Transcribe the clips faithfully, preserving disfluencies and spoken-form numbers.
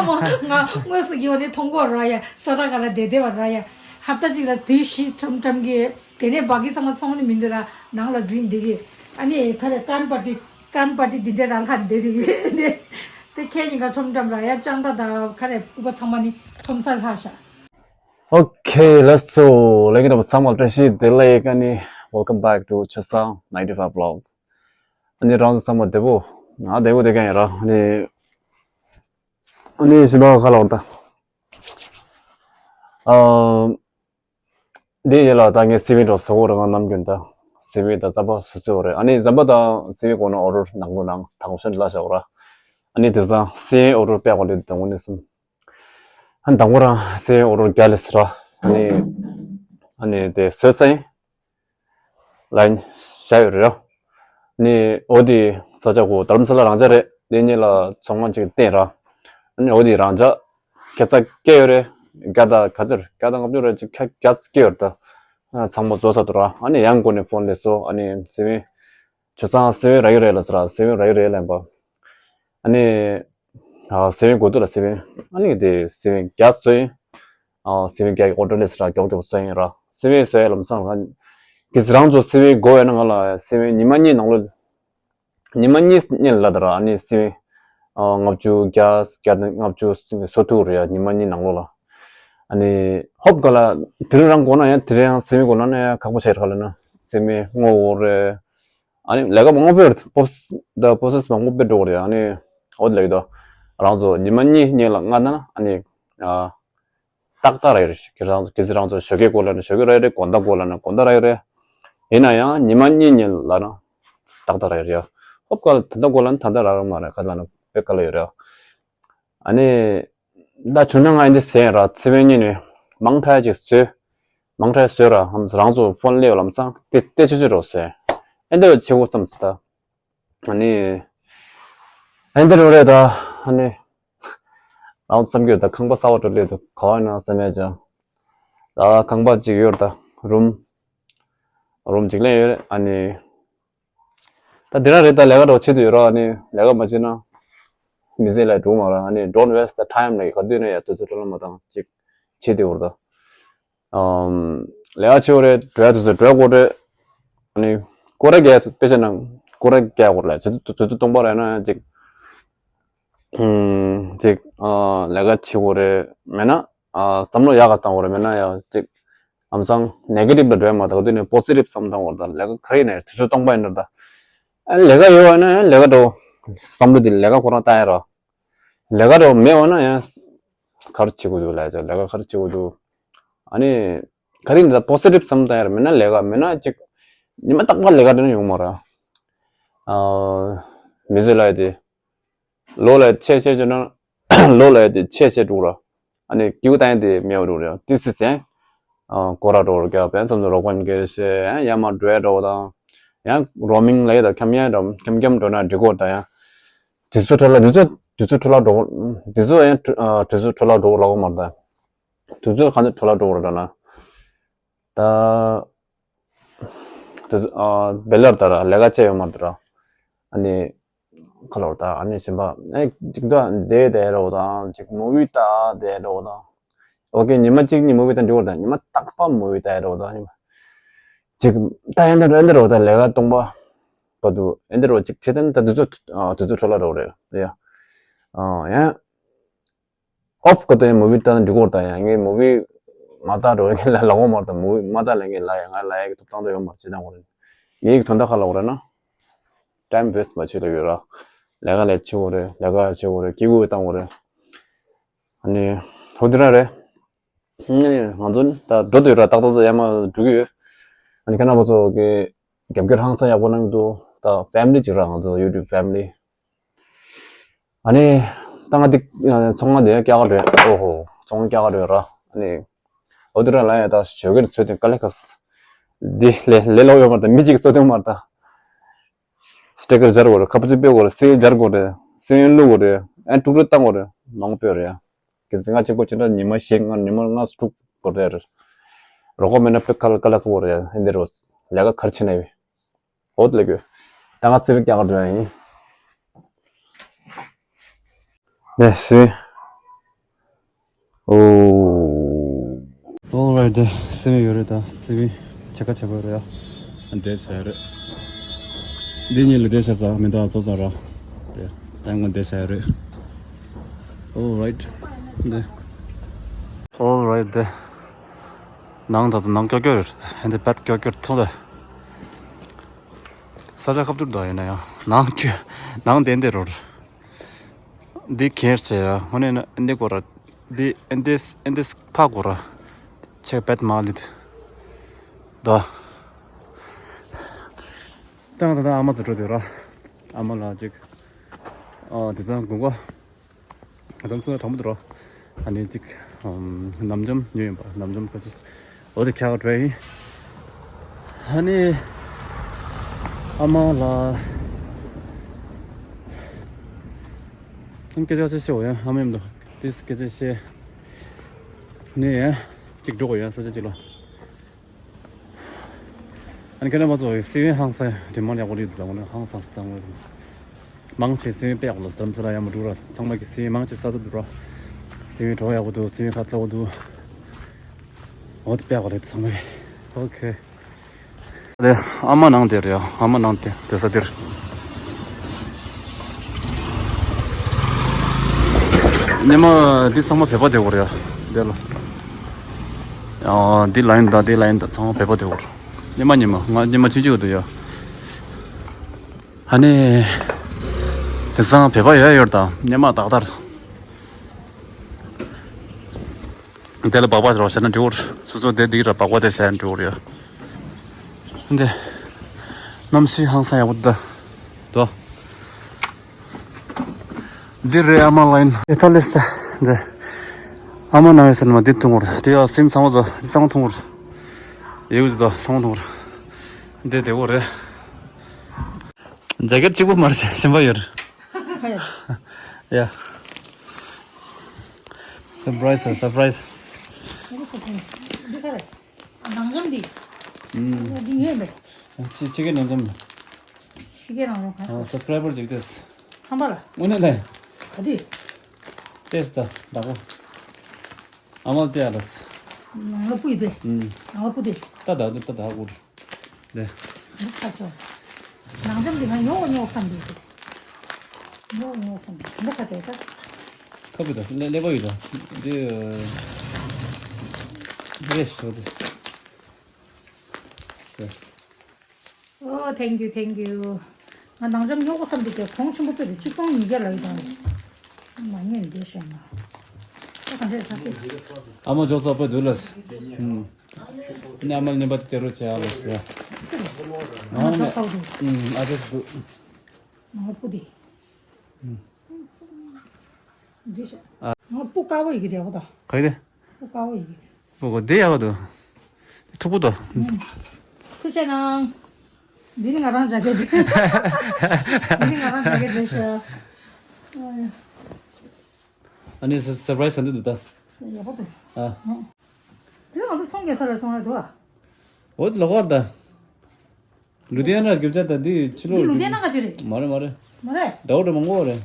ང་དངོས་སུ་ཡོད་ནས་མཐོང་གོ་ར་ཡ། ས་ར་ག་ལ་བསྡད་བསྡད་པ་ར་ཡ། ཧབ་ཏ་གཅིག་ལ་དུས་བཞི་ཁྲམ་ཁྲམ་གི། དེ་ནས་བ་གི་ཚང་མ་ཚོང་ནི་མི་འདུག་ར། ནང་ལ་འཛིན་བསྡད་གི། ཨ་ནི་ཁ་རེ་ཀན་པ་ཏི་ཀན་པ་ཏི་འདི་འདྲ་ར་ལྷ་བསྡད་བསྡད་གི། དེ་ཁྱེད་གཉིས་ཀ་ཁྲོམ་ཁྲམ་ར་ཡ། ཅང་ཏ་དང་ཁ་རེ་སྐུ་པ་ཚང་མ་ནི་ཁྲོམ་ས་ལྷ་ཤ། Okay, let's go. ལེགས་ཀྱི་འདྲ་བ་ཚང་མ་བཀྲ་ཤིས་བདེ་ལེགས། ཨ་ནི་welcome back to Chosang ninety-five vlogs. ཨ་ནི་རང་ཚོ་ཚང་མ་བདེ་པོ། ང་བདེ་པོ་བདེ་ག་ཡིན་ར། ཨ་ནི་ཨ་ནི་ཞིམ་པ་ཁ་ལོར་ད། ཨ། འདི་ཡིན་ལ་ད་ངས་སི་ཝི་འགྲོ་ཟོ་གོ་ར། ང་ནམ་རྒྱུན་ད་སི་ཝི་ད་རྩམ་པ་སུ་སུ་རེད། ཨ་ནི་རྩམ་པ་དང་སི་ཝི་གོ་ན་ཨོ་རོར་ནང་ལོ་ནང་ཐང་ཤོན་ལ་ཤ་ར། ཨ་ནི་དེ་ཚང་སི་ཝི་ཨོ་རོར་པད་གོ་ལི་དང་གོ་ནི་སུམ། ཨ་ནི་དང་གོ་རང་སི་ཝི་ཨོ་རོར་རྒྱ་ལི་སི་ར། ཨ་ནི་ཨ་ནི་དེ་སོས་སེ་ལ་ཡིན་ཤ་ཡོད་རེད། ནི་འོ་དེ་ས་ཆ་གོ་དྷ་རམ་ས་ལ་རང་ཆ་རེད། དེ་གཉིས་ལ་ཚོང་ཁང་ཅིག་བསྟན་ར། ཨ་ནི་འོ་དེ་རང་ཆ་ཁ་ས་སྐྱེ་ཡོད་རེད། བརྒྱ་དང་ག་ཚོད་བརྒྱ་དང་ལྔ་བཅུ་རེད། ཅིག་ཁ་བརྒྱ་སྐྱེ་ཡོད་རེད་ད། ཚང་མ་བཟོ་ས་འདུག་ར། ཨ་ནི་ཡང་གོ་ནས་ཕོན་ལས་སོ། ཨ་ནི་སི་ཝི་ཆོས་སང་སི་ཝི་ར་ཡོད་རེད་ལ་ཟེར་ར། སི་ཝི་ར་ཡོད་རེད་ལན་པ། ཨ་ནི་ཨ་སི་ཝི་གོ་དུ་ལ་སི་ཝི། ཨ་ནི་དེ་སི་ཝི་བརྒྱ་སོ་ཡིན། ཨ་སི་ཝི་བརྒྱ་ཡི་ཨོ་ཏོ་ལས་ཟེར་ར། མགྱོགས་མགྱོགས་སོ་ཡིན་ར། སི་ཝི་སོ་ཡ་ལམ་སང་ར། གིས་རང་ཚོ་སི་ཝི་གོ་ཡོད་ན་ང་ལ་སི་ཝི་ཉི་མ་གཉིས་ནང་ལོ། ཉི་མ་གཉིས་གཉིས་ལ་ད་ར། ཨ་ནི་སི་ཝི་ཨ་ལྔ་བཅུ་བརྒྱ་བརྒྱ་དང་ལྔ་བཅུ་སོ་ཐུག་རེད་ཡ། ཉི་མ་གཉིས་ནང་ལོ་ལ། ཨ་ནི་ཧོབ་ག་ལ་དེ་རིང་རང་གོ་ན་ཡང་དེ་རིང་སི་ཝི་གོ་ན་ནི་ཡང་ཁག་པོ་བྱས་ར། ག་ལ་ན་སི་ཝི་སྔོ་འོ་རེད། ཨ་ནི་ལས་ཀ་མང་པོ་ཡོད་རེད། པོ་སི་ད་པོ་སེ་སི་མང་པོ་སྤེལ་འགྲོ་གི་རེད། ཨ་ནི་འོ་དེ་ལ་ཡོད་དོ། རང་ཚོ་ཉི་མ་གཉིས་གཉིས་ལ་ལྔ་ན་ཨ་ནི་ཨ་ཏག་ཏག་ར་ཡོད་རེད། ཁྱེད་རང་ཚོ་གལ་སྲིད་རང་ཚོ་ཞོགས་ཀས་གོ་ལ་ན་ཞོགས་ཀས་ར་ཡོད་རེད། དགོང་དག་གོ་ལ་ན་དགོང་དག་ར་ཡོད་རེད། ཡིན་ན་ཡང་ཉི་མ་གཉིས་གཉིས་ལ་ན་ཏག་ཏག་ར་ཡོད་རེད། ཧོབ་ག་ལ་ད་ལྟ་གོ་ལ་ན་ད་ལྟ་ར་ར་མ་རེད། ག་ལ་ན་དཔེ་ག་ལ་ཡོད་རེད། ཨ་ནི་ད་བྱུང་ན་ང་ཨེ་འདི་ཟེར་ར། ཚེ་བའི་ཉིན་ནས་མང་ཁྲ་ཅིག་བཟོས། མང་ཁྲ་བཟོས་ར། ཧམ་རང་ཚོ་ཕོན་སླེབས་ལམ་སང་ཏེ་ཏེ་ཆུ་ཆུ་རོ་ཟེར། ཨེ་འདི་བྱེད་དགོས་བསམ་སི་ད། ཨ་ནི་ཨེ་འདི་རོ་རེད་ད། ཨ་ནི་རང་ཚོ་བསམ་རྒྱུ་ད་ཁང་པ་གསར་པ་འགྲོ་སླེབས་འདུག་ག་བ་ཡིན་ན་བསམ་ཡ་ཅང་། ད་ཁང་པ་ཅིག་ཡོད་རེད་ད། རུམ་རུམ་ཅིག་ལེན་ཡོད་རེད། ཨ་ནི། ད་འདི་རང་རེད། ད་ལས་ཀ་འགྲོ་བྱེད་དུ་ཡོད་ར། ཨ་ནི་ལས་ཀ་མ་བྱེད་ན་མི་ཚེ་ལ་འགྲོ་མ་ར། ཨ་ནི་don't waste the time ལ་ག་དུས་ནས་ཡ་དུས་ཚོད་འཕྲོ་བརླག་མ་བཏང་ཅིག་བྱེད་དུ་ཡོད་ར། ད་ཨམ་ལས་ཀ་བྱེད་འོ་རེད། འགྲོ་ཡ་དུས་ཚོད་འགྲོ་དགོས་རེད། ཨ་ནི་སྐོར་ར་རྒྱག་དཔེ་བྱས་ན་སྐོར་ར་རྒྱག་དགོས་རེད། བྱེད་དུས་དུས་ཚོད་སྟོང་པ་རེད་ན་ཅིག་ཨམ་ཅིག་ཨ་ལས་ཀ་བྱེད་དགོས་རེད། མེད་ན་ཨ་བསམ་བློ་ཡག་ག་བཏང་དགོས་རེད། མེད་ན་ཡ་ཅིག་ཨམ་སང་ནེ་གེ་ཊིབ་ལ་འགྲོ་ཡ་མ་གཏོགས་དེ་ནས་པོ་སི་ཊིབ་བསམ་བཏང་དགོས་རེད། ད་ལས་ཀ་ག་རེ་ཡིན་ན་དུས་ཚོད་སྟོང་པ་ཡིན་ན། ད་ཨ་ལས་ཀ་ཡོད་པ་ཡིན་ན་ཡང་ལས་ཀ་འགྲོ་བསམ་བློ་དེ་ལས་ཀ་ཁོ་རང་བཏང་ཡ་ར། ལས་ཀ་འགྲོ་མེད་པ་ན་ཡང་ག་རེ་བྱེད་དགོས་འདུག་ལས་ཀ་ལས་ཀ་ག་རེ་བྱེད་དགོས་འདུག་ཨ་ནི་ག་རེ་ཡིན་ད་པོ་སི་ཊིབ་བསམ་བཏང་ཡ་ར། མེད་ན་ལས་ཀ་མེད་ན་ཅིག་ཉི་མ་རྟག་པར་ལས་ཀ་འགྲོ་ན་ཡོང་མ་ར། ཨ་མི་ཚེ་ལ་ཡ་དེ། ལོ་ལ་ཆེ་ཆེ་བྱུང་ན་ལོ་ལ་དེ་ཆེ་ཆེ་འགྲོ་ར། ཨ་ནི་སྐྱིད་པོ་བཏང་དེ་མེད་པ་འགྲོ་ར། ཏི་སི་སེ་ཨ་སྐོར་ར་འགྲོ་ར། རྒྱ་བན་སམ་སོ་རོགས་པ་གལ་ཤེ་ཡང་ཡ་མ་འགྲོ་ཡ་འགྲོ་དང་། ཡང་རོ་མིང་ལ་ཡ་ད་ཁྱམ་ཡ་འགྲོ་ཁྱམ་ཁྱམ་འགྲོ་ན་འགྲིག་གོ་ད། ཡང་དུས་ཚོད་འཕྲོ་བརླག་དུས་ཚོད་དུས་ཚོད་འཕྲོ་བརླག་འགྲོ་དུས་ཚོད་ཡང་དུས་ཚོད་འཕྲོ་བརླག་འགྲོ་ལ་གོ་མ་ར། ད་དུས་ཚོད་ག་ཚོད་འཕྲོ་བརླག་འགྲོ་ར་ད་ན། ད། དེ་ཚོ་ཨ་བེ་ལར་ད་ར་ལས་ཀ་བྱས་ཡོད་མ་རེད་ད་ར། ཨ་ནི་ཁ་ལོར་ད། ཨ་ནི་གཞན་པ་ཨེ་ཅིག་ད་བསྡད་བསྡད་རོགས་དང་། ཅིག་མུ་བི་ལྟ་བསྡད་རོགས་དང་། ཨོ་ཀེ་ཉི་མ་གཅིག་གཉིས་མུ་བི་ལྟ་འགྲིག་གོ་ར། ད་ཉི་མ་རྟག་པར་མུ་བི་ལྟ་རོགས་དང་། ཉི་མ་ཅིག་ད་ཨེ་འདི་ཨེ་འདི་རོགས་ད་ལས་ཀ་སྟོང་པ་བར་དུ་ཨེ་འདི་རོགས་ཅིག་བྱེད་དེ་ནི་ད་དུས་ཚོད་ཨ་དུས་ཚོད་འཕྲོ་བརླག་འགྲོ་གི་རེད་ཡ། ཨ་ཡང་། ཨོཕ་ག་དུས་ཡང་མུ་བི་ལྟ་ན་འགྲིག་གོ་ར། ད་ཡང་ངས་མུ་བི་མ་ལྟ་འགྲོ་ཡ་ལ་ལ་འོ་མ་ར། ད་མུ་བི་མ་ལྟ་ལ་ངས་ལ་ཡ་ང་ལ་ཡ་གི་ཐོབ་ཐང་དུ་ཡོད་མ་ར། ཅི་ད་འོ་ར་ངས་གི་དོན་དག་ཁ་ལ་འོ་ར་ན་ཊའིམ་ཝེསི་མ་བྱེད་ལ་ཡོད་ར། ལས་ཀ་ལས་བྱེད་འོ་རེད། ལས་ཀ་བྱེད་འོ་རེད། སྐྱིད་པོ་བཏང་འོ་རེད། ཨ་ནི་ཧོ་དི་ར་རེད། ཨ་ནི་ང་ཚོ་ནི་ད་འགྲོ་དུས་ར་ཏག་ཏག་ཏག་ཡ་མ་འགྲོ་གི་ཡོད། ཨ་ནི་ཁ་ན་བ་ཚོ་གི་རྒྱབ་སྐྱོར་ཧང་སང་ཡག་པོ་གནང་གི་འདུག་ད་ཕེ་མི་ལི་ཅིག་ར། ང་ཚོ་ཡུ་ཊུབ་ཕེ་མི་ལི། ཨ་ནི་ད་ང་འདི་ཚོང་ཁང་འདི་སྐྱག་རེད། ཨོ་ཧོ་ཚོང་ཁང་སྐྱག་རེད་ར། ཨ་ནི་འོ་དེ་ར་ལ་ཡ་ད་ཞོགས་ཀས་ཚོད་དེ་དཀའ་ལས་ཁག་འདི་ལས་ལས་ལོག་ཡོད་མ་རེད། ད་མི་གཅིག་གིས་བཟོ་དོན་མ་རེད། ད་སི་ཊི་ཀར་སྦྱར་དགོས་རེད། ཁ་པར་ཅིག་སྤེལ་དགོས་རེད། སིལ་སྦྱར་དགོས་རེད། སིལ་བླུག་དགོས་རེད། ཨ་ནི་དཀྲུག་དཀྲུག་བཏང་དགོས་རེད། མང་པོ་སྤེལ་རེད་ཡ། གལ་སྲིད་ང་གཅིག་པོ་བྱས་ན་ཉི་མ་བཞི་ལྔ་ཉི་མ་ལྔ་དྲུག་འགོར་རེད། རོགས་པ་མེད་ན་དཔེ་དཀའ་ལས་དཀའ་ལས་ཁག་པོ་རེད་ཡ། ཨེ་འདི་རོ་ལས་ཀ་ག་རེ་བྱེད་ན་ཡོད། འོ་དེ་ལས་དགོས། ད་ང་སི་ཝི་སྐྱག་འགྲོ་ཡ་ཡིན། ནས་སི་ཝི། ཨོ། Alright, དེ་སེམས་ཡོད་རེད། ད་སེམས་ཆ་ག་ཆ་ག་རེད་ཡ། འདས་ས་རེད། འདི་གཉིས་ལ་འདས་ས་ས་མི་འདུག་ཚོ་ས་ར། དེ་ད་ང་འདས་ས་རེད། Alright, དེ། Alright, དེ། ནང་ད་ད་ནང་ཀྱོ་ཀྱོ་རེད། ཧན་དེ་བད་ཀྱོ་ཀྱོ་ཐུག་ལ། ས་ཆ་ཁ་བསྡུར་ད་ཡིན་ན་ཡང་ནང་ཀྱོ་ནང་དེ་འདི་རོ། འདི་ཁྱེར་བྱས་ཡ། ཧོ་ནས་ན་འདི་གོ་ར། འདི་འདི་འདི་ཕ་གོ་ར། ཆེ་བེད་མ་ལུད། ད། ད་ད་ད་ཨ་མ་ཚོ་འགྲོ་དུས་ར། ཨ་མ་ལ་ཅིག་ཨ་དེ་ཚང་དགོངས་པ། ཨ་དམ་ཚོ་དྲང་པོ་འདུག་ར། ཨ་ནི་ཅིག་ཨམ་ནམ་འཇམ་ཉོས་ཡིན་པ། ནམ་འཇམ་ཁ་ཅིག་འོ་དེ་ཁྱག་འགྲོ་ཡིན། ཨ་ནི་ཨ་མ་ལ་སྐད་ཆ་ཆེ་ཤོས་ཡང་ཨ་མ་ཡིན་འདུག་དེས་སྐད་ཆ་བཤད། ནས་ཡང་གཅིག་འགྲོ་དགོས་ཡ་ས་ཆ་གཅིག་ལ། ཨ་ནི་ཁྱེད་རྣམ་པ་ཚོ་སི་ཝིན་ཧང་སང་རི་མོ་ཡག་པོ་རེད་འདུག་ད་ཧང་སང་སང་བ་མང་ཆེ་སི་ཝིན་དཔེ་ཡག་པོ་ལ་དམ་ཚོ་ལ་ཡ་མ་འགྲོ་ར། ཚང་མ་གི་སི་ཝིན་མང་ཆེ་ས་ཚ་འདུག་ར། སི་ཝིན་གྲོགས་ཡག་པོ་འདུག་སི་ཝིན་ཁ་ཚ་བོ་འདུག་འོ་དེ་དཔེ་ཡག་པོ་རེད་ཚང་མ་གི། ཨོ་ཁེ། དེ་ཨ་མ་ནང་དེར་ཡ། ཨ་མ་ནང་དེ་དེ་ས་དེར། ཉི་མ་འདི་ཚང་མ་བོད་པ་དེ་བོར་ཡ། དེ་ལ། ཨ་འདི་ལ་ཡིན་ད་འདི་ལ་ཡིན་ད་ཚང་མ་བོད་པ་དེ་བོར། ཉི་མ་ཉི་མ་ང་ཉི་མ་ཆུང་ཆུང་འདུག་ཡ། ཨ་ནི། དེ་ཚང་བོད་པ་ཡོད་ཡོད་ད་ཉི་མ་ཏག་ཏག་དེ་ལ་སྦག་སྦག་རོགས་བྱས་ན་འགྲིག་གོ། སོ་སོ་དེ་འདི་ར་སྦག་སྦག་དེ་བྱས་ན་འགྲིག་གོ་ཡ། འདི། གནམ་གཤིས་ཧང་སང་ཡག་པོ་འདུག་དོ། འདི་རེད་ཨ་མ་ལ་ཡིན། ཨེ་ཐ་ལེ་སི་ད། འདི། ཨ་མ་ནང་ཡོད་ཟེར་ན་མ་འདི་འཐུང་གོ། འདི་ཡ་སིན་ཚང་མ་དོ། འདི་ཚང་མ་འཐུང་གོ། ཡེ་འུ་ཟི་དོ་ཚང་མ་འཐུང་གོ། འདི་བདེ་བོ་རེད། ཇེ་ཀེད་གཅིག་པོ་མ་རེད་གཞན་པ་ཡོད་རེད། ཡ། སར་པ་རའི་སི་སར་པ་རའི་སི། འདི་ག་རེད། ནང་འཇམ་འདི། ཨུམ། འདི་ངས་མེད། ཕྱི་ཕྱི་གའི་ནང་འཇམ། ཕྱི་གའི་ནང་འཇམ་ག་ཨ་སབ་སི་ཀ་རའི་བར་ཅིག་ཏེས། ཧམ་པ་ལ། དངོས་གནས་ལས། ག་དུས། ཏེས་ད་བདག་པོ། ཨ་མ་ལ་ཏེ་ཨ་ལ་སི། ནང་ལ་སྤུ་ཡི་དེ། ཨུམ། ནང་ལ་སྤུ་དེ། ད་ད་ད་ད་ད་གུར། ལེ། འདི་ཁ་ཆོ། ནང་འཇམ་འདི་ང་ཉོ་ཉོ་བསམ་འདུག་ཉོ་ཉོ་བསམ་འདུག་འདི་ཁ་ཆོ་ད། ཁ་བུ་ད་ལེ་ལེ་པ་ཡོད་ད། འདི་རེ་ཤོ་དེ། ཨོ། Thank you, thank you. ང་ནང་འཇམ་ཉོ་དགོས་བསམ་འདུག་གས། གོང་ཆེན་པོ་དཔེ་རེད། ཆིག་སྟོང་ཉིས་བརྒྱ་ལ་ཡོད་དང་། མ་ཉན་འདི་བཤད་ན། ཨོ་ག་འདྲས་ད་དཔེ། ཨ་མ་ཇོ་ས་དཔེ་འདུག་ལ། ཨུམ། ནི་ཨ་མ་ནི་པ་དེ་རོ་ཆ་ལ་ཟེར། ཨ་མ་ཇོ་ས་འདུག་ཨུམ། ཨ་ཇོ་ས་འདུག་ནང་ལ་སྤུ་དེ། ཨུམ། འདི་བཤད། ང་སྤུ་དཀར་པོ་ཡི་གེ་དེ་ཧོ་ད། ག་ཡི་དེ། ཀ་བོ་ཡི་གེ། ཨོ་གོ་དེ་ཡག་ག་འདུག་ཐུག་པོ་དོ། ཐུགས་རྗེ་གནང་། འདི་ནི་ང་རང་ཇ་ཀེ་ཊི། འདི་ནི་ང་རང་ཇ་ཀེ་ཊི་རེད་ཤག་ཨ་ནི་སར་སར་པ་རའི་སི་ག་འདྲ་འདུག་ད། ཡག་པོ་འདུག་ཨ། འདི་ང་ཚོ་ཚོང་རྒྱག་ས་ལ་གཏོང་ཡ་འདུག་ཨ། འོ་ལོག་པར་ད། ལུ་དེ་ན་རྒྱབ་ཆ་ད་འདི་ཕྱི་ལོགས། འདི་ལུ་དེ་ན་ག་ཅི་རེད། མ་རེད་མ་རེད། མ་རེད། འདྲ་བོ་འདྲ་མང་པོ་རེད།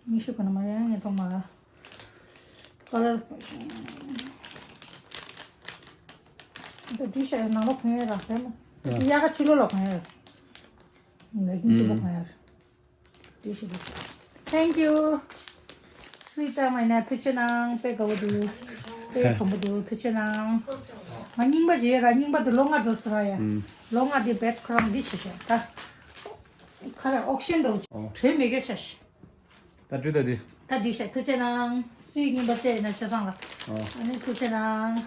མི་ཤེས་པ་ན་མ་ཡང་ངས་མཐོང་མ་ར། ཀ་ལར། འདི་འདི་ཤ་ནང་ལོགས་གོན་ཡ་ར་ཧེ་མ། ཡ། ཡ་ག་ཕྱི་ལོགས་ལ་གོན་ཡ་ར། ལ་ཀིན་ཕྱི་ལོགས་གོན་ཡ་ར། འདི་ཤ་འདི་ཤ། Thank you. སུའི་ཏ་མ་ཡིན་ན་ཐུགས་རྗེ་གནང་། དཔེ་དགའ་བོ་འདུག་དཔེ་དྲོན་པོ་འདུག་ཐུགས་རྗེ་གནང་། ང་རྙིང་པ་བྱེད་ཡ་ར་རྙིང་པ་འདི་ལོ་ལྔ་འགྲོ་ཟེར་བ་ཡ། ལོ་ལྔ་འདི་བེད་ཁོ་རང་འདི་བྱེད་ཤག་ད། ཁ་ར་ཨོག་སི་ཇན་འགྲོ། ཨོ། དྲོད་མེད་གི་ཤ་ཤ། ད་འགྲུལ་ད་འདི། ད་འགྲུལ་ཤག་ཐུགས་རྗེ་གནང་། སུའི་རྙིང་པ་བལྟས་ན་ཆ་ཚང་ལ། ཨོ། ཨ་ནི་ཐུགས་རྗེ་གནང་།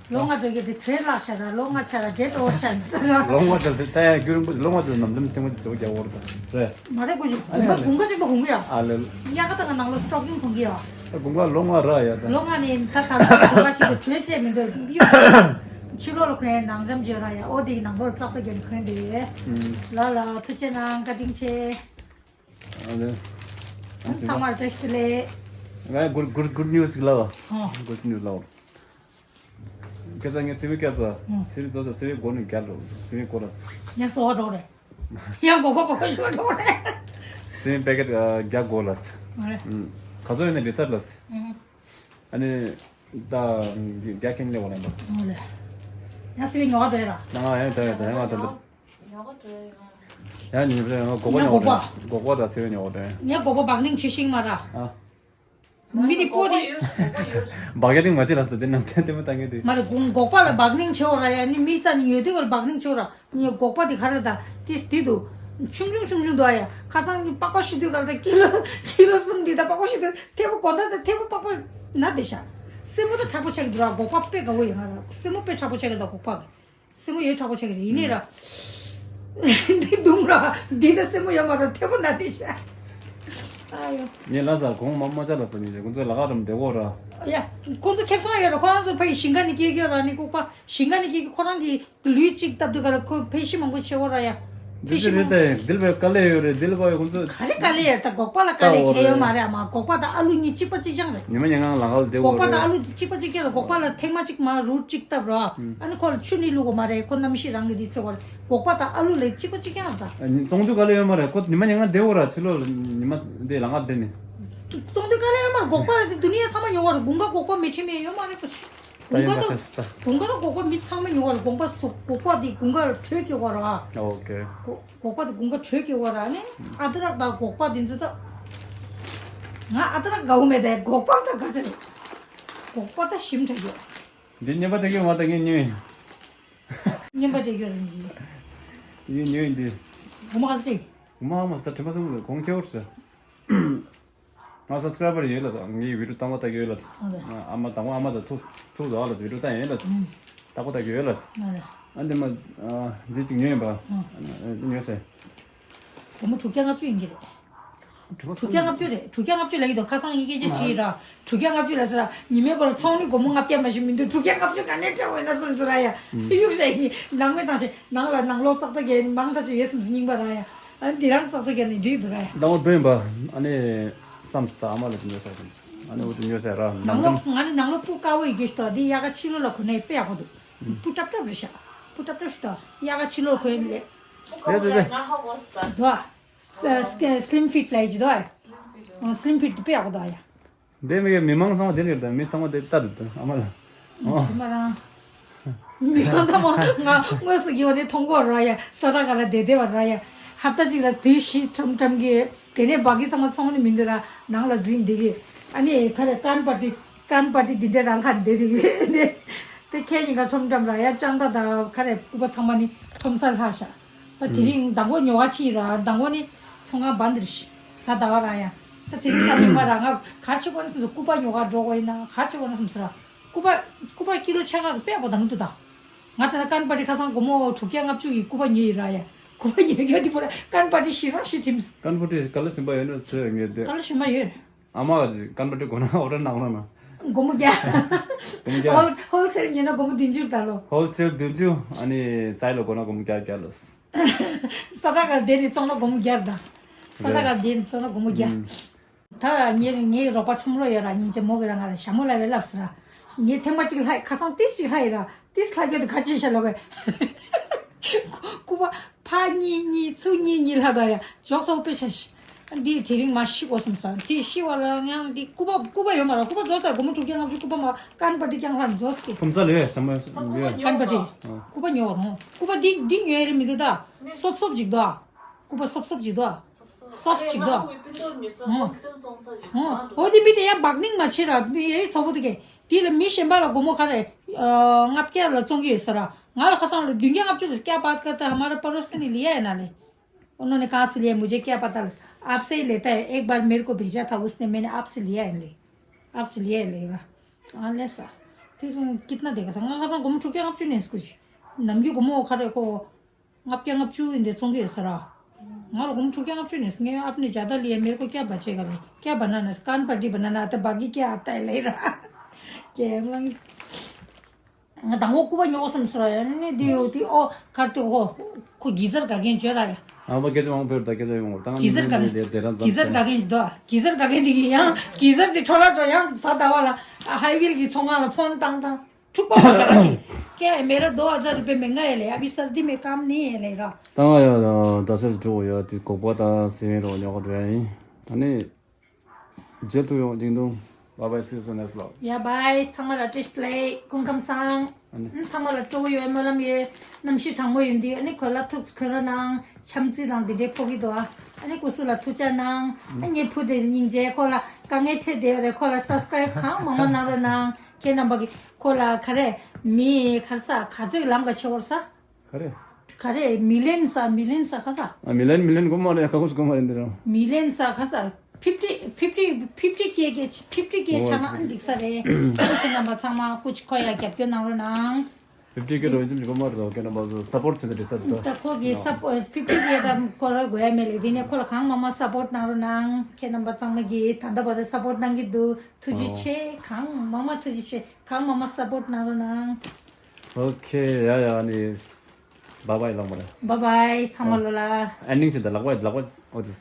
ལོ་ལྔ་འགྲོ་གི་དེ་དྲོད་བརླག་ཤག་ར་ལོ་ལྔ་ཆ་ར་འདྲེ་འགྲོ་ཤག་ཟེར་ར། ལོ་ལྔ་ཚར་དེ་ད་ཡང་རྒྱུན་རིང་པོ་ལོ་ལྔ་ཚར་ནམ་ལམ་ཐེངས་མ་གཅིག་ཙམ་རྒྱག་འོར་ད་རེད། མ་རེད་དགུ་ཅིག་དགུན་ཁ་དགུན་ཁ་གཅིག་པ་དགུན་ཁ་ཡ། ཨ་ལེ། དབྱར་ཁ་ད་ང་ནང་ལོ་སི་ཊོག་ཀིང་གོན་གི་ཡ། ད་དགུན་ཁ་ལོ་ལྔ་ར་ཡ་ད། ལོ་ལྔ་ནས་ད་ད་ལོ་དགུན་ཁ་ཅིག་ཏུ་དྲོད་བཅད་མི་འདུག་ཕྱི་ལོགས་ལ་གོན་ཡ་ནང་འཇམ་བརྗོད་ར་ཡ། ཨོ་དེ་ནང་ལོགས་ལ་ཙག་ཏུ་རྒྱབ་གོན་དེ་ཡ། ལ་ལ་ཐུགས་རྗེ་གནང་། བཀའ་དྲིན་ཆེ། ཨ་ལེ། ཚང་མར་བཀྲ་ཤིས་བདེ་ལེགས། ང་གུར་གུར་གུར་ནིའུ་སི་ལ་བ། ཨོ། གུར་ནིའུ་སི་ལ་བ། སྐད་ཆ་ངས་སི་ཝི་སྐད་ཆ། ཨོ། སི་ཝི་ཛོ་ས་སི་ཝི་གོ་ནི་རྒྱལ་རོ། སི་ཝི་གོ་ར་ས། ཡང་སོ་བ་འགྲོ་རེད། ཡང་གོ་གོ་པ་གོ་ཞུ་འགྲོ་རེད། སི་པན་པེ་ཀེཊ་བརྒྱ་དགོས་ལགས། ཨ་རེ། ཨུམ། ག་ཚོད་ཡོད་ན་ལི་ཚར་ལགས། ཨུམ། ཨ་ནི། ད་བརྒྱ་ཁྱེར་ནས་འོང་ལེན་པ། ཨོ་ལེ། ཡང་སི་པན་ཉོ་བ་འདྲ་ར། ང་ཡང་ད་ཡང་ད་ཡང་ང་ད་ད། ཡང་ཉིན་རེ་ང་སྒོག་པ་ཉོ་བ་འདྲ། སྒོག་པ་དང་སི་པན་ཉོ་བ་འདྲ། ངས་སྒོག་པ་སྦག་ནིང་ཆེ་ཤིང་མ་ར། ཨ། མི་དེ་ཀོ་དེ། སྦག་ཡ་ཏིང་མ་བྱེད་ལ་ཟེར་དེ་ནམ་ཐེ་ཐེ་མ་བཏང་གི་དེ། མ་རེད། སྒོག་པ་ལ་སྦག་ནིང་ཆེ་བ་ར་ཡ། ནི་མི་རྩ་ནི་ཡོད་དེ་བ་ལ་སྦག་ནིང་ཆེ་བ་ར། ངས་སྒོག་པ་དེ་ག་རེ་ད་དེ་དེ་དུ་ཆུང་ཆུང་ཆུང་ཆུང་དུ་ཨ་ཡ། ཁ་སང་ནི་པགས་པ་བཤུ་དུས་ག་ལ་ད་ཀི་ལོ་ཀི་ལོ་གསུམ་དེ་ད་པགས་པ་བཤུ་དུས་ཐེ་བོ་གོ་ད་ད་ཐེ་བོ་པགས་པ་ན་དེ་ཤ། སེན་མོ་ད་མཁྲེགས་པོ་ཆགས་ཀྱི་འདུག་ར། སྒོག་པ་དཔེ་དགའ་བོ་ཡོད་ང་ར། སེན་མོ་དཔེ་མཁྲེགས་པོ་ཆགས་ཀྱི་ད་སྒོག་པ་གི། སེན་མོ་ཡོད་མཁྲེགས་པོ་ཆགས་ཀྱི་རེད། ཡིན་ནའི་ར། འདི་འདུམ་ར། འདི་ད་སེན་མོ་ཡོད་མ་ར་ཐེ་བོ་ན་དེ་ཤ། ཨ་ཡོ། ངས་ལ་ས་གོང་མ་མ་ཆ་ལ་ས་ནི་ཁོང་ཚོས་ལ་ཁ་རམ་བདེ་བོ་ར། ཡ། ཁོང་ཚོ་ཁེ་བཟང་ཡོད་ར། ཁོ་རང་ཚོ་ཕ་ཡི་ཞིང་ཁ་ནི་སྐྱེ་སྐྱེ་ར་ནི་ལྐུགས་པ། ཞིང་ཁ་ནི་སྐྱེ་སྐྱེ་ཁོ་རང་གི་ལུས་གཅིག་བཏབ་དུས་ག་ལ་ཁོ་ཕན་ཤི་མང་པོ་ཆེ་བོ་ར་ཡ། ཕན་འདི་ཤི་ཚོ་མང་རེད་པོ། ད་འདིལ་བའི་དཀའ་ལས་ཡོད་རེད། འདིལ་བ་ཡོད་ཁོང་ཚོ། ག་རེ་དཀའ་ལས་ཡ། ད་སྒོག་པ་ལ་དཀའ་ལས་གལ་ཡོད་མ་རེད། ཨ་མ་སྒོག་པ་དང་ཨ་ལུ་གཉིས་གཅིག་པ་གཅིག་རྐྱང་རེད། ཉི་མ་ཉལ་ངང་ལ་ཁ་ལ་བདེ་བོ་སྒོག་པ་དང་ཨ་རེད། ལུ་དེ་གཅིག་པ་གཅིག་རྐྱང་རེད། སྒོག་པ་ལ་ཐེངས་མ་གཅིག་མ་རུ་གཅིག་བཏབ་ར། ཨ་ནི་ཁོ་ལ་ཆུ་ནི་བླུག་དགོས་མ་རེད། ཁོ་གནམ་གཤིས་རང་གི་དེ་ཚེ་བར་སྒོག་པ་དང་ཨ་ལུ་ལས་གཅིག་པ་གཅིག་རྐྱང་རེད་ད། ཙོང་དུས་དཀའ་ལས་ཡོད་མ་རེད། ཁོ་ཉི་མ་ཉལ་ངང་བདེ་བོ་ར། ཕྱི་ལོགས་ཉི་མ་འདི་ལ་ང་བདེ་ནི། ཙོང་དུས་དཀའ་ལས་ཡོད་མ་རེད། སྒོག་པ་ལ་དེ་དུ་ནི་ཡ་ཚང་མ་ཉོ་བ་རེད། དགུན་ཁ་སྒོག་པ་མི་ཁྲིམས་ཡ་ཡོད་མ་རེད་པ། ད་དགུན་ཡིན་ཁ་པ་ད་ཆེ་སི་ད། དགུན་ཁ་ལ་སྒོག་པ་མི་ཚང་མ་ཉོ་བ་རེད། སྒོག་པ་སོ་སྒོག་པ་དེ་དགུན་ཁ་ལ་དྲོད་སྐྱེ་བ་ར། ཨོ་ཁེ། སྒོག་སྒོག་པ་དེ་དགུན་ཁ་དྲོད་སྐྱེ་བ་ར་ནི། ཨ་ཏི་རག་དང་སྒོག་པ་དེ་ཚོ་ད། ང་ཨ་ཏི་རག་དགའ་བོ་མེད་དེ། སྒོག་པ་ད་དགའ་ཆེ། སྒོག་པ་ད་ཞིམ་དྲག་ཡོད། འདི་རྔན་པ་སྟེར་གྱི་ཡོད་མ་རེད། ངས་ཉོས་ཡིན། རྔན་པ་སྟེར་གྱི་ཡོད་རེད། ངས་ཉོས་ཡིན་འདི། སྒོར་མོ་ག་ཚོད་རེད། སྒོར་མོ་ཧ་མ་སོང་། དྲན་པ་སོང་། གོང་ཁེ་བོར་ཟེར། ང་སབ་སི་ཀ་རའི་བར་ཡོད་ལ་ཟེར། ངའི་བི་ཌིའོ་ལྟ་བ་ལྟ་གི་ཡོད་ལ་ཟེར། ཨ་ལེ། ཨ་མ་དང་པོ་ཨ་མ་དང་ཐུག་ཐུག་འདུག་ཨ་ལ་ཟེར། བི་ཌིའོ་ལྟ་ཡོད་ལ་ཟེར། ཨུམ། ལྟ་བ་ལྟ་གི་ཡོད་ལ་ཟེར། ཨ་ལེ། ཨ་འདི་མ་ཨ་འདི་གཅིག་ཉོས་ཡིན་པ། ཨུམ། ཨ་ཉོས་ཟེར། སྒོར་མོ་དྲུག་བརྒྱ་ལྔ་བཅུ་ཡིན་གྱི་རེད། དྲུག་བརྒྱ་ལྔ་བཅུ་རེད། དྲུག་བརྒྱ་ལྔ་བཅུ་ལབ་ཀྱི་འདུག་ཁ་སང་ཡི་གེ་ཅིག་བྲིས་ར། དྲུག་བརྒྱ་ལྔ་བཅུ་ལབ་ཟེར་ར། ཉི་མའི་སྐོར་ཚོང་ནི་སྒོར་མོ་ལྔ་བརྒྱ་མ་ཞིག་མི་འདུག་དྲུག་བརྒྱ་ལྔ་བཅུ་ག་ནས་སྤྲད་འོས་ན་བསམ་ཟེར་ར་ཡ། ཨུམ། གཡུག་ཟེར་ཡིན། ནང་མི་དང་ཞེ་ནང་ལ་ནང་ལོགས་ཙག་ཙག་གི་མང་ཐག་ཆོད་ཡོད་བསམ་ཟིན་ཡིན་པ་ར་ཡ། ཨ་ནི་འདི་རང་ཙག་ཙག་གི་ནི་འགྲིག་འདུག་ར་ཡ། ཟླ་བ་སྒྲོན་པ། ཨ་ནི་བསམ་སི་ད་ཨ་མ་ལ་དེ་ཉོས་ཟེར་དེ། ཨ་ནི་འོ་དེ་ཉོས་ཟེར་ར། ནང་ནང་ལོགས་ང་ནི་ནང་ལོགས་སྤུ་དཀར་བོ་ཡི་གེ་ཞིག་འདུག་འདི་དབྱར་ཁ་ཕྱི་ལོགས་ལ་གོན་ན་དཔེ་ཡག་པོ་འདུག་སྤུ་ཏབ་ཏབ་རེད་ཤག་སྤུ་ཏབ་ཏབ་ཞིག་འདུག་དབྱར་ཁ་ཕྱི་ལོགས་གོན་ལེ། དེ་དེ་དེ། འདུག་ཨ། ས་ས་སི་ལིམ་ཕིཊ་ལབ་ཡ་ཅིག་འདུག་ཨ། ཨ་སི་ལིམ་ཕིཊ་དེ་དཔེ་ཡག་པོ་འདུག་ཨ་ཡ། འདི་མི་མི་མང་ཚང་མ་དེ་རེད་ད། མི་ཚང་མ་དེ་ལྟ་འདུག་ད་ཨ་མ་ལ། ཨོ། དེ་མ་རང་། མི་མང་ཚང་མ་ང་དངོས་སུ་གི་བ་ནས་མཐོང་གོ་ར་ཡ། ས་ད་ག་ལ་བསྡད་བསྡད་བ་ར་ཡ། ཧབ་ཏ་གཅིག་ལ་དུས་བཞི་ཁྲམ་ཁྲམ་གི། དེ་ནས་བ་གི་ཚང་མ་ཚོང་ནི་མི་འདུག་ར། ནང་ལ་འཛུལ་འདི་གི། ཨ་ནི་ཁ་རེ་ཀན་པ་ཏི་ཀན་པ་ཏི་འདི་འདྲ་རང་ཁ་འདི་འདི་གི་ནི། དེ་ཁྱེད་ཉིན་ཀ་ཁྲོམ་འགྲམ་ར་ཡ། ལྕང་ད་དང་ཁ་རེ་སྐུད་པ་ཚང་མ་ནི་ཁྲོམ་ས་ལྷག་ཤག་ད་དེ་རིང་མདང་དགོང་ཉོ་ག་ཕྱིན་ར། མདང་དགོང་ནི་ཚོང་ཁང་བ་འདིར་ཤི། གཟའ་ཟླ་བ་ར་ཡ། ད་དེ་རིང་གཟའ་མིག་དམར་ར། ང་ག་ཆེ་གོ་ན་སོང་ཙང་སྐུད་པ་ཉོ་ག་འགྲོ་དགོས་ཡིན་ན། ག་ཆེ་གོ་ན་སོང་ཙང་ར། སྐུད་པ་སྐུད་པ་ཀི་ལོ་ཕྱེད་ཀ་གི་དཔེ་པོ་དང་འདུག་ད། ང་ད་ལྟ་ཀན་པ་ཏི་ཁ་སང་སྒོར་མོ་དྲུག་བརྒྱ་ལྔ་བཅུ་ཡི་སྐུད་པ་ཉོས་ཡིན་ར་ཡ། སྐུད་པ་ཉོས་ཡོད་དེ་པོ་ར་ཀན་པ་ཏི་ཤི་ར་ཤི་ཁྲིམས། ཀན་པ་ཏི་ག་ལ་ཞིམ་པ་ཡོད་ན་ཟོས་ངས་དེ། ག་ལ་ཞིམ་པ་ཡོད། ཨ་མ་གི་ཀན་པ་ཏི་གོ་ན་འོ་ར་ནག་ལ་ན། སྒོར་མོ་བརྒྱ། སྒོར་མོ་བརྒྱ། ཧོལ་ཧོལ་སེལ་ཉོས་ན་སྒོར་མོ་བདུན་ཅུ་ད་ལོ། ཧོལ་སེལ་བདུན་ཅུ། ཨ་ནི་སའི་ལོ་གོ་ན་སྒོར་མོ་བརྒྱ་བརྒྱ་ལོ། ས་ད་གར་དེ་ནི་བཙོང་ན་སྒོར་མོ་བརྒྱ་ད། ས་ད་གར་དེ་ནི་བཙོང་ན་སྒོར་མོ་བརྒྱ། ཨུམ། ད་ངའི་ངའི་རོགས་པ་ཁྲོམ་རོགས་ཡོད་ར། སྙིང་རྗེ་མོ་གི་ར་ང་ལ་ཞྭ་མོ་ལ་བའི་ལབ་ཟེར་ར། ངས་ཐེངས་མ་གཅིག་ལྷག་ཁ་སང་ཏིས་གཅིག་ལྷག་ཡིན་ར། ཏིས་ལྷག་རྒྱུ་དུ་ག་ཅི་ཤ་ལོ་གས། སྐུད་པ་ཕ་གཉིས་གཉིས་ཚུར་གཉིས་གཉིས་ལྷག་ད་ཡ། འཇོག་ཚ་བོ་དཔེ་ཆ་ཤི། འདི་དེ་རིང་མ་ཤི་གོ་སམ་ས། དེ་ཤི་བ་ལ་ཡང་འདི་སྐུད་པ་སྐུད་པ་ཡོད་མ་ར། སྐུད་པ་རྫོགས་ཚར། སྒོར་མོ་དྲུག་བརྒྱ་ལྔ་བཅུ་སྐུད་པ་མ་ཀན་པ་ཏི་རྐྱང་ལྷག་རྫོགས་ཀི། ཁོམ་ས་ལས་ས་མ་ཡོད། ཀན་པ་ཏི། ཨ། སྐུད་པ་ཉོ་བ་རུང་། སྐུད་པ་འདི་འདི་ཉོ་ཡ་རེད་མི་འདུག་ད། སོབ་སོབ་ཅིག་འདུག་ཨ། སྐུད་པ་སོབ་སོབ་ཅིག་འདུག་ཨ། སོབ་ཅིག་འདུག་ཨ། ཨོ། ཨོ་དེ་མི་དེ་ཡང་སྦག་ནིང་མ་བྱེད་ར། མི་ཡའི་ཚོ་བོ་དེ་གས་དེ་ལ་མི་གཞན་པ་ལ་སྒོར་མོ་ག་རེ། ལྔ་བརྒྱ་ལ་བཙོང་གི་ཡོད་ས་ར། ང་ལ་ཁ་སང་ལ་བདུན་བརྒྱ་ལྔ་བཅུ་ལ། क्या बात करता है, हमारा पड़ोसी ने लिया है ना ले। उन्होंने कहाँ से लिया, मुझे क्या पता। आपसे ही लेता है, एक बार मेरे को भेजा था उसने, मैंने आपसे लिया है ले। आपसे लिया है ले। हाँ ले सा। फिर कितना देगा सा? ང་ཁ་སང་སྒོར་མོ་དྲུག་བརྒྱ་ལྔ་བཅུ་ནས་སྐུ་ཞིག་ནམ་རྒྱུན་སྒོར་མོ་ག་རེ་ཁོ། ལྔ་བརྒྱ་ལྔ་བཅུ་འདི་བཙོང་གི་ཡོད་ས་ར། ང་ལ་སྒོར་མོ་དྲུག་བརྒྱ་ལྔ་བཅུ་ནས་ངས་आपने ज़्यादा लिया, मेरे को क्या बचेगा ले। क्या बनाना, कान पट्टी बनाना आता, बाकी क्या आता है ले रहा। ཀྱེ་མ། ང་དང་པོ་སྐུད་པ་ཉོ་བསམ་ཟེར་ཡ་ནི་འདི་ཡོད་དེ། ཨོ་གར་དེ་ཨོ་ཁོ་གི་ཟར་ག་གན་བྱོས་ར་ཡ། ཨ་མ་སྐད་ཆ་མང་པོ་ཡོད་ད། སྐད་ཆ་ཡོང་བར་ད་ང་གི་ཟར་ག་གན་དེ་དེ་རང་གི་ཟར་ག་གན་ཅི་དོ། གི་ཟར་ག་གན་དེ་གི་ཡང་གི་ཟར་དེ་འཕྲོ་ལ་འགྲོ་ཡང་ས་ཟླ་བ་ལ་ཧའི་ཝེལ་གི་ཚོང་ཁང་ལ་ཕོན་བཏང་བཏང་། འཁྲུག་པ་བ་ག་ཅི། क्या है, मेरा दो हज़ार रुपये महंगा है ले, अभी सर्दी में काम नहीं है ले रहा। ད་ང་ཡང་ད་ས་འགྲོ་ཡོད་དེ་གོག་པ་དང་སེ་བན་རོ་ཉོ་ག་འགྲོ་ཡ་ཡིན། ད་ནི་མཇལ་ཐུབ་ཡོང་། ཇིང་དུང་། Bye bye, see you soon, next vlog. ཡ་བའི། ཚང་མ་ལ་བཀྲ་ཤིས་བདེ་ལེགས། སྐུ་ཁམས་བཟང་། ཨ་ནི། ཨ། ཚང་མ་ལ་སྤྲོ་པོ་ཡོད་སྨོན་ལམ་ཡོད། གནམ་གཤིས་གྲང་མོ་ཡིན་དུས་ཨ་ནི་གོས་ལ་ཐུག་གོན་རོགས་གནང་། ཆམ་ཚིག་དང་དེ་འདྲའི་ཕོག་གི་འདུག་ཨ། ཨ་ནི་སྐུ་གཟུགས་ལ་ཐུགས་ཅག་གནང་། ཨ། ངའི་བུ་དེ་སྙིང་རྗེ། ཁོ་ལ་དཀའ་ངལ་འཕྲད་བསྡད་ཡོད་རེད། ཁོ་ལ་སབ་སི་ཀ་རེབ་གང་མང་མང་གནང་རོགས་གནང་། ཁྱེད་རྣམ་པ་གིས་ཁོ་ལ་ག་རེ། མི་ག་རེ་ཟ། ག་ཚོད་ལམ་ཁ་ཆེ་བར་ཟ། ག་རེ། ག་རེ། མི་ལན་ཟ། མི་ལན་ཟ། ག་ཟ། ཨ། མི་ལན། མི་ལན་གོ་མ་རེད། ཁ་ཁུ་སུ་གོ་མ་རེད་འདི་རང་། མི་ལན་ཟ། ག་ཟ། ཕིབ་ཊི། ཕིབ་ཊི། ཕིབ་ཊི་ཀེ་ཀེ། ཕིབ་ཊི་ཀེ་ཆགས་ན་ཨ་འགྲིག་ས་རེད། ཁྱེད་རྣམ་པ་ཚང་མ་སྐུ་མཁྱེན། ཁོ་ཡ་རྒྱབ་སྐྱོར་གནང་རོགས་གནང་། ཕིབ་ཊི་ཀེ་རོ་ཡིན་གོ་མ་རེད། ཁྱེད་རྣམ་པ་ཚོ་སབ་པོར་བྱེད་འདི་འགྲིག་ས་རེད། ད་ཁོ་གི་སབ་པོར། ཕིབ་ཊི་ཀེ་དང་ཁོ་ལ་དགོས་ཡ་མེད་ལེ། དེ་ནས་ཁོ་ལ་གང་མང་མང་སབ་པོར་གནང་རོགས་གནང་། ཁྱེད་རྣམ་པ་ཚང་མ་གིས་ད་ལྟ་བར་དུ་སབ་པོར་གནང་གི་འདུག་ཐུགས་རྗེ་ཆེ། གང་མང་མང་ཐུགས་རྗེ་ཆེ། གང་མང་མང་སབ་པོར་གནང་རོགས་གནང་། ཨོ་ཁེ། ཡ་ཡ། ནི། བཱའི་བཱའི། ལག་པ་རེད། བཱའི་བཱའི། ཚང་མ་ལོ་ལ། ཨེན་ཌིང་བྱེད་དང་། ལག་པ། ལག་པ། ཨོ་དེ།